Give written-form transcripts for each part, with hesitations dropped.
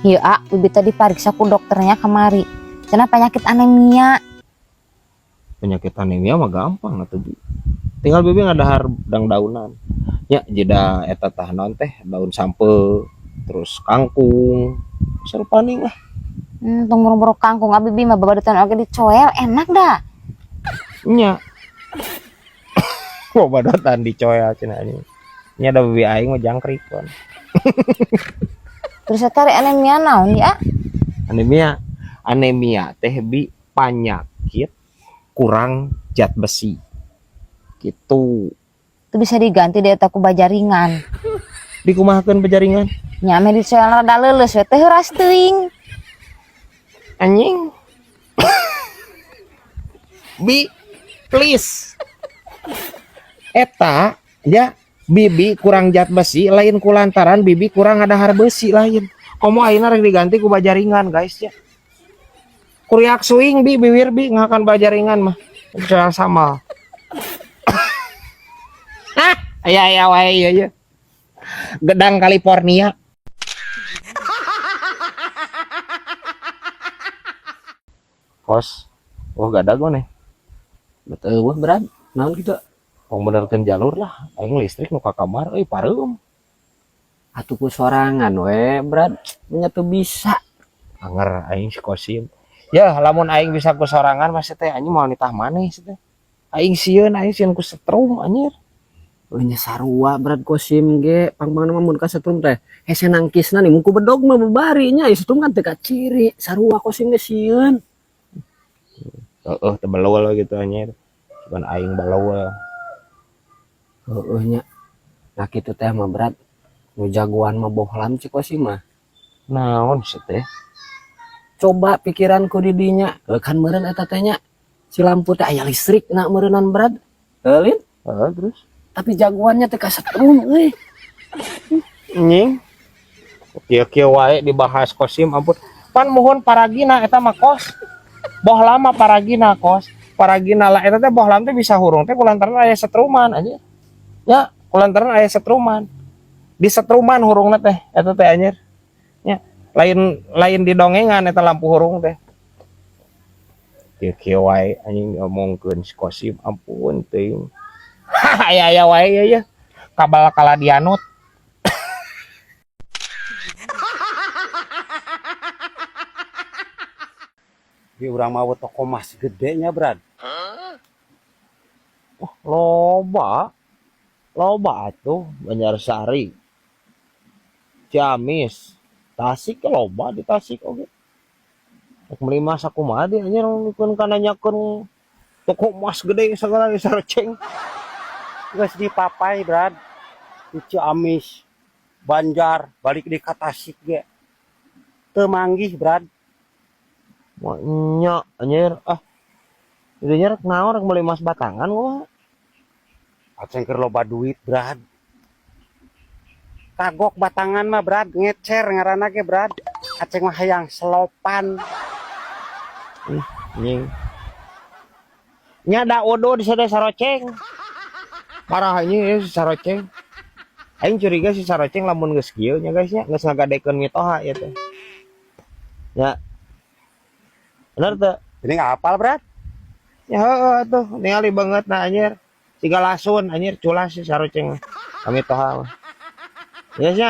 Iya, ah, bibi tadi pariksa ku dokternya kemari. Cenah penyakit anemia. Penyakit anemia mah gampang atuh, Bi. Tinggal bibi ngadahar dang-daunan. Ya, jeda eta tah naon teh, daun sampeu, terus kangkung, sarupaning lah. Tong boro-boro kangkung, ah, bibi mah babadotan oge dicoel, enak dah. Nya. Babadotan dicoel cenah anjing. Nya da bibi aing mah jangkrik kan. Terus eta re anemia naon ya? Anemia, anemia teh bi penyakit kurang zat besi. Gitu. Itu bisa diganti deh eta ku bajaringan. Dikumahakeun bajaringan? Nya ame dicoel rada leuleus we teh heuras teuing. Anjing. Bi, please. Eta ya bibi kurang zat besi lain kulantaran bibi kurang ngadahar besi lain. Komo ayeuna rek diganti ku bajaringan guys ya. Kuriak suing bi bibir bi ngakan bajaringan mah. Soal sama. Ah, aya aya wae ieu ieu. Gedang California. Kos. Oh, gadag nih. Betul, wah berat. Naon kitu? Pang benerkeun jalur lah. Aing listrik nu ka kamar euy pareum. Atuh ku sorangan we, berat. Nya teu bisa. Anger aing si Kosim. Ya, lamun aing bisa ku sorangan masih teh anjing moal nitah maneh sih teh. Aing sieun, aing sieun ku setrum anjir. Euy nya sarua berat Kosim ge, pang-pangna mah mun ka setrum teh hese nangkisna nih mun ku bedog mah babari nya, setrum kan teu kaciri. Sarua Kosim ge sieun. Heeh, teu belul gitu anjir. Cuman aing balawal. Heeh nya. Nah kitu teh mah berat. Nu jagoan mah bohlam si Kosim mah. Naon sih teh? Coba pikiranku di dinya. Heuh kan meureun eta teh nya. Si lampu teh aya listrik na meureunan berat. Heuh lin? Heeh, terus Tapi jagoannya teh kasetrum euy. Nying. Kieu-kieu wae dibahas Kosim ampun. Pan muhun paragina eta mah kos. Bohlam mah paragina kos. Paragina lah eta teh bohlam teh bisa hurung teh kulantaran aya setruman anjir. Ya, kulantaran aya setruman. Di setruman hurungna teh eta teh anjir. Ya, lain lain di dongengan eta lampu hurung teh. Kieu-kieu wae anjing ngomongkeun si Kosim ampun teuing. Aya aya wae ya ya. Kabal kaladianut. Di urang mah toko mas gedenya, Brad. Oh, loba. Loba atuh Banjarsari. Ciamis, Tasik loba di Tasik oge. Rek meuli mas sakumaha di anjir ngikeun ka nanyakeun toko emas gede sagala sareceng. Geus dipapai, Brad. Di Ciamis, Banjar, balik di ka Tasik ge. Teu manggih, Brad. Wah, nya anjir ah. Itu nya rek naon rek meuli emas batangan kumaha? Aceng keur loba duit, Brad. Kagok batangan mah, Brad, ngecer ngaranna ge, Brad. Aceng mah hayang selopan. Nying. Nya da odo di sada saroceng. Parah anjing ya si saroceng. Aing curiga si saroceng lamun geus kieu nya guys nya geus ngagadekeun mitoha ieu teh. Ya. Bener teu? Ini nggak hafal, Brad. Ya heeh atuh ningali banget nah anjir. Siga lasun anjir culas si saroceng mah. Ka mitoha mah. Ya nya.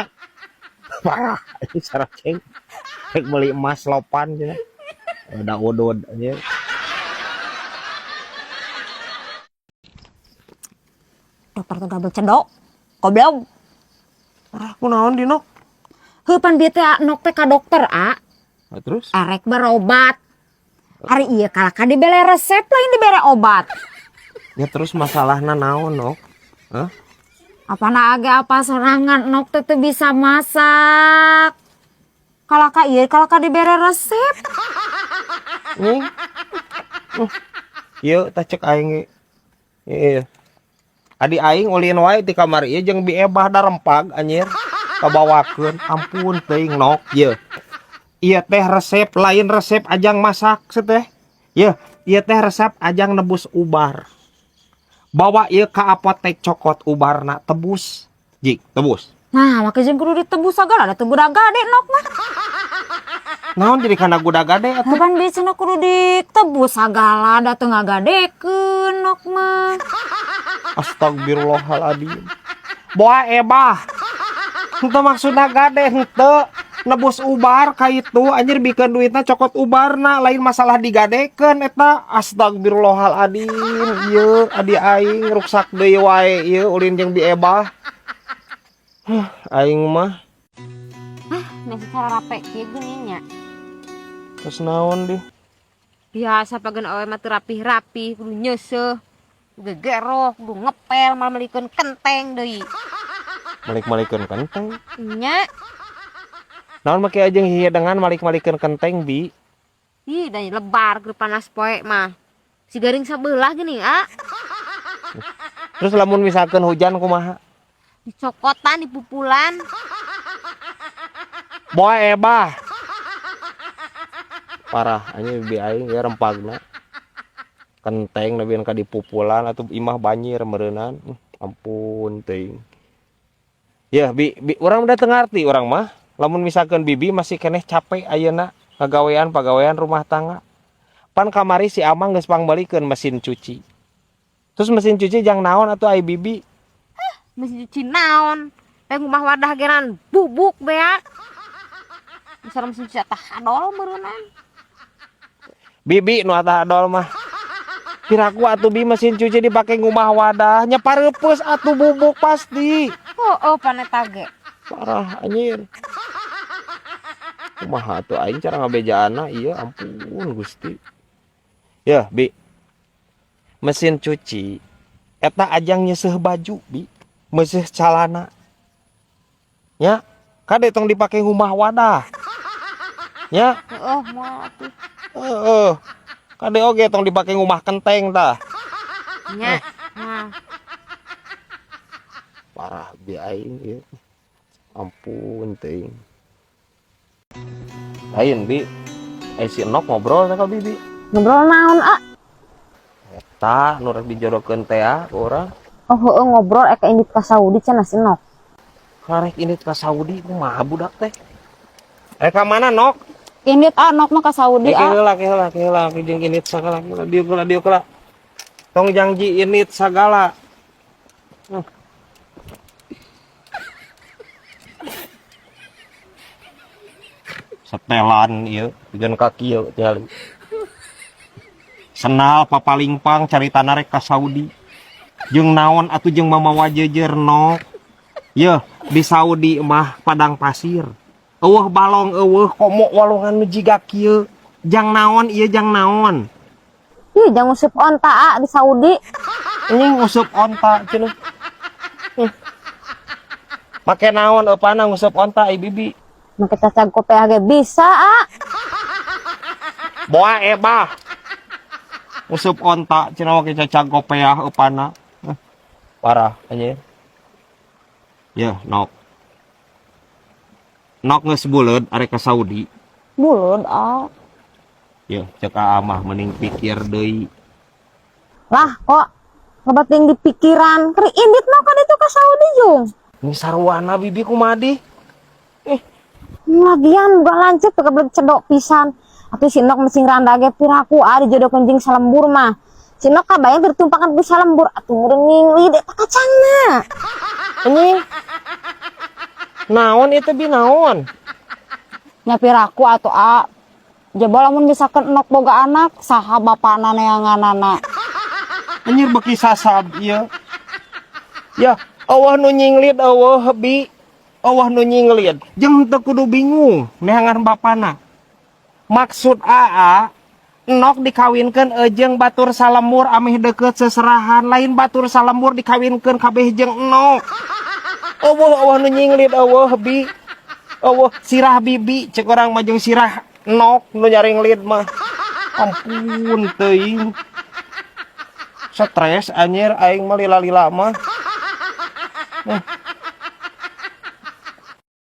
Parah anjing saroceng. Rek meuli emas lopan cenah. Da odod anjir. Dokter teh double cedok. Goblok. Ah, kunaon Dino? Heuh pan bieu teh nok teh ka dokter, a. Nah, terus? Arek berobat. Ari ieu kalah ka dibere resep lain dibere obat. Ya terus masalahna naon, Nok? Hah? Apana age apa sorangan nok teh teu bisa masak. Kalah ka ieu kalah ka dibere resep. Nih. Ieu tah cek aing ge. Ieu. Adi aing ulin wae ti kamar ieu jeung bi ebah darempag anjir. Kabawakeun ampun teuing Nok ieu. Ieu teh resep lain resep ajang masak teh. Ieu, ieu teh resep ajang nebus ubar. Bawa ieu ka apotek cokot ubarna tebus. Jik, tebus. Nah, make jeung kudu ditebus sagala da teu gade nok mah. Naon jadi kana guda gade atuh? Kan bi cenah kudu ditebus sagala da teu ngagadekeun nok mah. Astagfirullahaladzim. Boa ebah. Henteu maksudna gade henteu nebus ubar ka itu anjir, bikeun duitna cokot ubarna, lain masalah digadekeun eta. Astagfirullahaladzim, ieu adi aing ruksak deui wae ieu ulin jeung bi ebah. Huh, aing mah. Nah, secara rape kieu geuning nya. Terus naon di? Biasa pagen awe mah teu rapih-rapih, kudu nyeuseuh, gegeroh, kudu ngepel, malah melikeun kenteng deui. Malik-malikeun kenteng? Nya. Naon make aja hihidengan malik-malikeun kenteng, bi? Ih, da lebar keur panas poe mah. Si garing sabelah geuning, ah. Terus lamun misalkan hujan kumaha? Dicokotan, dipupulan. Boa ebah. Parah anjing bi aing ya rempagna. Kenteng lebih ka dipupulan atau imah banjir meureunan. Ampun teuing. Ya bi, bi urang udah teu ngarti urang mah. Lamun misalkan bibi masih keneh capek ayeuna ngagawean pagawean rumah tangga. Pan kamari si Amang geus pangbalikeun mesin cuci. Terus mesin cuci jang naon atuh ai bibi? Mesin cuci naon? Teh ngumah wadah geran bubuk beak. Misalnya mesin cuci atah adol meureunnan. Bibi nu atah adol mah. Piraku atuh bi mesin cuci dipake ngumah wadah nya pareupeus atuh bubuk pasti. Oh, oh paneta ge. Parah anjir. Kumaha atuh aing cara ngabejaanna ieu, ampun Gusti. Ya, bi. Mesin cuci eta ajang nyeuseuh baju, bi. Meuseuh calana. Nya, kade tong dipake ngumah wadah. Nya. Heeh, moal atuh. Heeh. Kade oge tong dipake ngumah kenteng tah. Nya. Nah. Parah bi aing ieu. Ampun teuing. Lain bi. Si Enok ngobrol teh ka bibi. Ngobrol naon, ah? Eta nu rek dijodohkeun teh ah ku urang. Oh, heueuh ngobrol eka indit ka Saudi cenah si Nok. Karek indit ka Saudi kumaha budak teh? Ka mana Nok? Indit ah Nok mah ka Saudi ah. Heula heula heula jeung indit sagala heula dieu heula dieu heula. Tong jangji indit sagala. Setelan ieu jeung kaki ieu tingali. Senal papalingpang carita rek ka Saudi. Jeung naon atuh jeung mamawa jeujeur Nok. Yeuh di Saudi mah padang pasir. Eueuh balong eueuh komo walungan nu jiga kieu. Jang naon ieu jang naon? Ih, jang nguseup onta ah di Saudi. Ini nguseup onta cenah. Make naon eupana nguseup onta ai bibi? Make cacag kopeah ge bisa ah. Boa ebah. Nguseup onta cenah make cacag kopeah eupana. Parah anjir. Ya, Nok. Nok geus buleud arek ka Saudi. Buleud ah. Ya, cek aa mah mending pikir deui. Lah, kok ngebating di pikiran. Keur indit nok kan itu ka Saudi jung. Ini sarwana bibi kumaha di? Lagian buka lanceuk teu kebelet cedok pisan. Atuh si Nok mesing randa ge piraku ah dijodohkeun jeung salembur mah. Si Nok kabayang tertumpakan ku salembur atuh meureun nginglid eta kacangna. Anjing. Naon itu bi naon? Nya piraku atuh a. Jaba lamun misalkan Nok boga anak, saha bapana neanganana? Anjir beki sasab ieu. Ya, eueuh nu nyinglid eueuh bi. Eueuh nu nyinglid. Jeung teu kudu bingung neangan bapana. Maksud aa Nok dikawinkeun jeung batur salembur ameh deukeut seserahan, lain batur salembur dikawinkeun kabeh jeung Nok. Eueuh eueuh nu nyinglid eueuh bi. Eueuh sirah bibi cek urang mah jeung sirah Nok nu nyaringlid mah. Ampun teuing. Stres anjir aing mah lila-lila mah.